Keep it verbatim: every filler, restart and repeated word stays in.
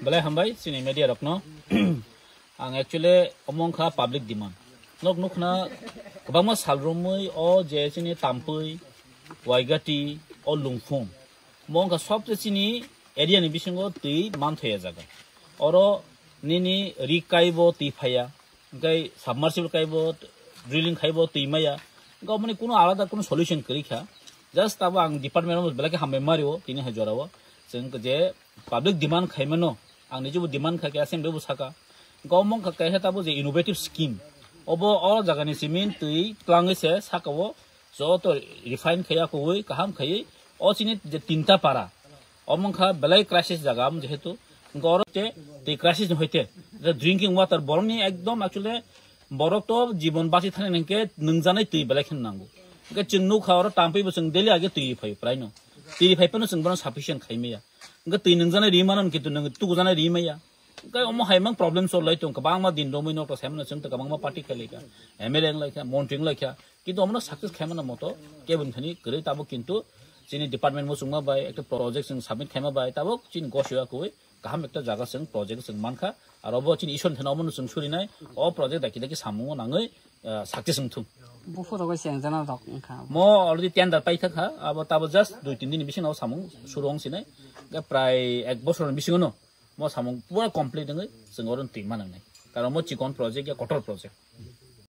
Belai hambai chini media rokno. Ang actually omo wngkha public demand. Nok nukna kwbangma sal romwi o je chini Tampui, Waigati, o Lungphung. Mo wngkha sobse chini area ni bisingo twi manthoya jaga. Oro nini ri kaibo twi phaiya, hwnkhe submersible kaibo, drilling khaibo twi maya. Hwnkhe omoni kuno alada kuno solution kwrwi kha. Just abo ang department o belai khe hambai mario tini hai jorao. Chwng je public demand khaimano, ang nijebo demand kha khe assembly bo saka. Hwnkhe omo wngkha kaisa tabo je innovative scheme. Obo o jagani cement twi twlangwi se sakao joto refine khaiya kuwi kaham khaiwi o chini je tinta para. Omo wngkha belai crisis jaga, am jehetu wngkha oro te tei crisis ni hoite je drinking water borokni ekdom actually borok to jibon bachi thani hwnkhe nungjanai twi belai khe nango. Hwnkhe chwng nukha oro Tampui bo chwng daily age twi phai prai no. Twi phai phano chwng bono sufficient khai maya. Hwnkhe twi nungjanai ri mano kintu nwng tugujanai ri maya. Hwnkhe omo hai mang problem solai tong kwbangma din romwi nok to saimano chwng to kwbangma party khelai kha. M L A wng lai kha, montri wng lai kha. Kintu omono success khaimano moto kebun thani kwrwi tabo kintu chini department muchungma bai ekta project chwng submit khaima bai tabuk chini gosoya kwrwi kaham ekta jaga chwng project chwng mankha. Aro bo chini Ishwar thani omono chwng surinai o project daki daki samungo nangwi, ah, success wngthung. Buphuru bai chengjana rok wngkha. Mo already tender paithakha, abo tabo just dui tin din bisingo samung suru wng sinai. Prai ek bosor bisingo no mo samung pura complete wngwi chwng oro twi manangnai. Karon mo chikon project ya kotor project.